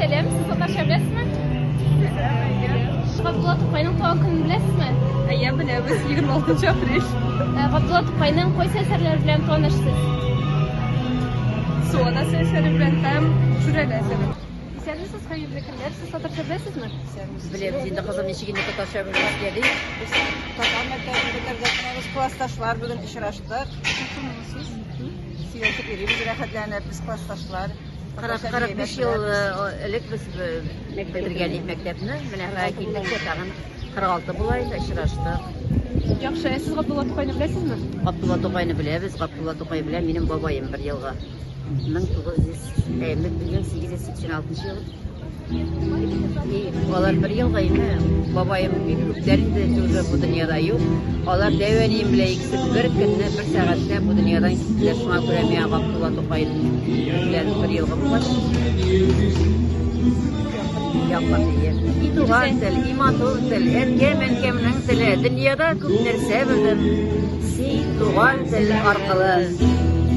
Сәлам, сез татарча беләсезме? Габдулла Тукайның туган көнен беләсезме? Әйе, беләбез, 26 апрель. Габдулла Тукайның кайсы әсәрләре белән танышсыз? Су анасы әсәре белән һәм Шүрәле әсәре. Исәнмесез, хәерле көннәр. Сез татарча беләсезме? Беләбез инде, кызым, ничек инде татарча белмәскә ди. Без татар мәктәбендә тәрбияләнәбез, классташлар бүген очраштык. Сөйләшеп йөрибез, рәхәтләнеп, без классташлар. 45 ел элек без бетергән идек мәктәпне. Менә хәзер килдек тә тагын 46 була инде очраштык. Яхшы, ә сез Габдулла Тукайны беләсезме? Габдулла Тукайны беләбез. Габдулла Тукай белән минем бабаем бер елга. 1886 ел. И, алар бер елга инде бабаем бик күптән инде уже бу дөньяда юк. Алар дәү әнием белән икесе бер көнне, бер сәгатьтә бу дөньядан киттеләр. Шуңа күрә миңа Габдулла Тукай белән бер елга булгач, якын ие. И туган тел, и матур тел, әнкәм-әнкәмнең теле, дөньяда күп нәрсә белдем. Син туган тел аркылы.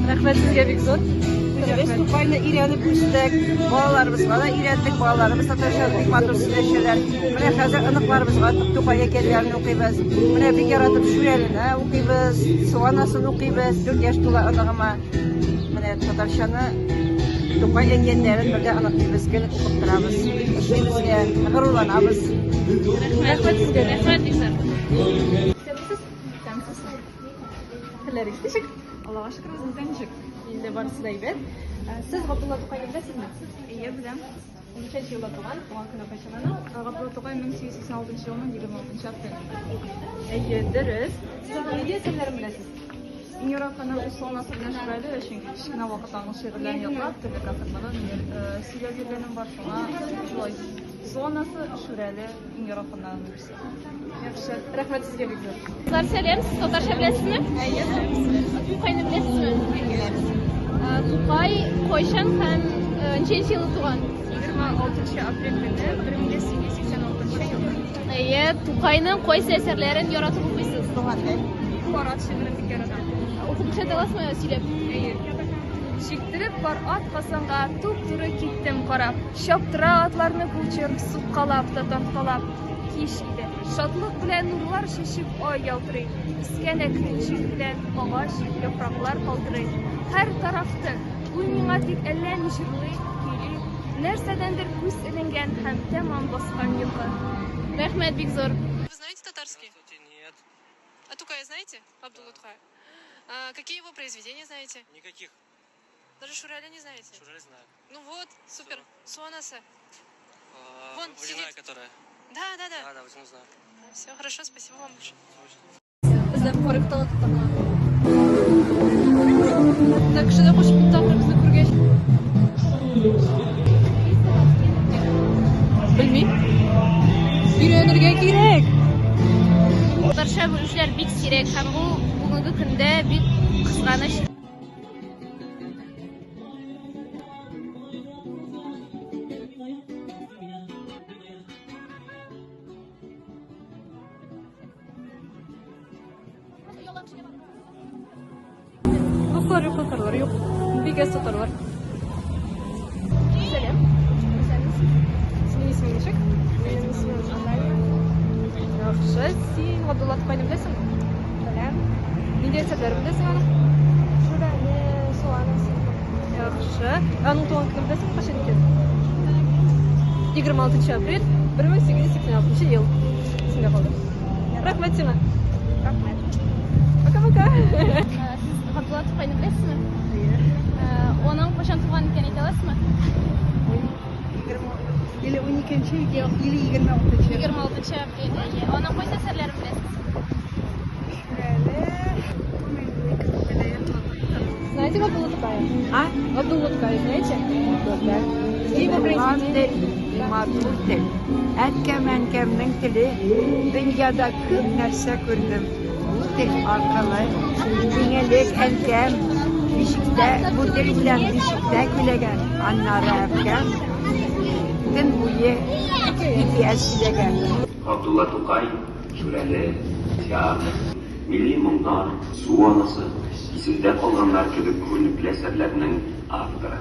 Рәхмәт сезгә бик зур. Без Тукайны өйрәнеп үстек, балаларыбызга да өйрәттек, балаларыбыз татарча бик матур сөйләшәләр. Менә хәзер оныкларыбызга Тукай әкиятләрен укыйбыз. Менә бик яратып Шүрәлене укыйбыз, Су анасын укыйбыз, 4 яшь тула оныгыма. Менә татарчаны Тукай әкиятләрен бергә онытмыйбыз, гел укып торабыз. Бик ошый безгә, горурланабыз. Рәхмәт сезгә, рәхмәт бик зур. Исәнмесез? Исәнмесез. Хәлләрегез ничек? Аллага шөкер, үзегездә ничек? Инде барысы да әйбәт. Сез Габдулла Тукайны беләсезме? Әйе, беләм. Ничәнче елда туган? Туган көне кайчан аның? Габдулла Тукай 1886 елның 26 апрелендә. Әйе, дөрес. Сез аның нинди әсәрләрен беләсез? Иң яратканы ул Су анасы белән Шүрәле, чөнки кечкенә вакытта аның шигырьләрен ятлап, төрле концертларда сөйләп йөргәнем бар, шуңа шулай. Су анасы, Шүрәле иң яратканнарының берсе. Яхшы, рәхмәт сезгә бик зур. Кызлар, сәлам, сез татарча беләсезме? Әйе, беләбез. Тукайны беләсезме? Беләбез. Тукай кайчан һәм ничәнче елда туган? 26 апрель көне 1886 елда. Әйе, Тукайның кайсы әсәрләрен яратып укыйсыз? Туган тел. Пар ат шигырен бик яратам. Укып күрсәтә аласызмы, сөйләп? Әйе. Чиктереп пар ат Казанга туп-туры киттем карап. Чаптыра атларны кучер, суккалап та тарткалап. Кич иде. Шатлык белән нурлар чәчеп ай ялтырый. Искән әкрен җил белән агач, яфраклар калтырый. Һәр тараф тын. Уй миңа тик әллә ни җырлый, көйли. Нәрсәдәндер күз эленгән һәм тәмам баскан йокы. Рәхмәт бик зур. Вы знаете татарский? Нет. А Тукая знаете? Абдулла Тукая. А какие его произведения знаете? Никаких. Даже Шурале не знаете? Шурале знаю. Ну вот, супер. Су анасы. А, Вон, водяная, сидит. которая. Да, да, да. Да, да, водяную знаю. Все, хорошо, спасибо вам большое. Бездә паркта тотканнар. Менә кеше дә кочып китте ахры безне күргәч. Белмим. Өйрәнергә кирәк. Татарча белүчеләр бик сирәк һәм бу бүгенге көндә бик кызганыч. Дуслар юк, татарлар юк. Бик әз татарлар. Сәлам. Синең исемең ничек? Минем исемем Аналия. Яхшы. Син Габдулла Тукайны беләсеңме? Беләм. Нинди әсәрләрен беләсең аның? Шүрәле, Су анасы. Яхшы. Аның туган көнен беләсеңме кайчан икән? 26 апрель 1886 ел. Исемдә калды. Рәхмәт сиңа. Рәхмәт. Пока-пока. Сез Габдулла Тукайны беләсезме? Аның кайчан туган икәнен әйтә аласызмы? Или 12-нче, или 26-нчы. 26 апрель, әйе. Аның кайсы әсәрләрен беләсез? Знаете Габдулла Тукая? А? Габдулла Тукая, знаете? Да. Какие его Туган произведения? тел, матур тел. Әткәм-әнкәмнең теле, дөньяда күп нәрсә күрдем. Бу тел аркылы. Иң элек әнкәм бишектә, бу тел белән бишектә көйләгән. Аннары әбкәм төн буе әкият сөйләгән. Габдулла Тукай, Шүрәле, Театр, Милли моңнар, Су анасы, Исемдә калганнар кебек күренекле әсәрләрнең авторы.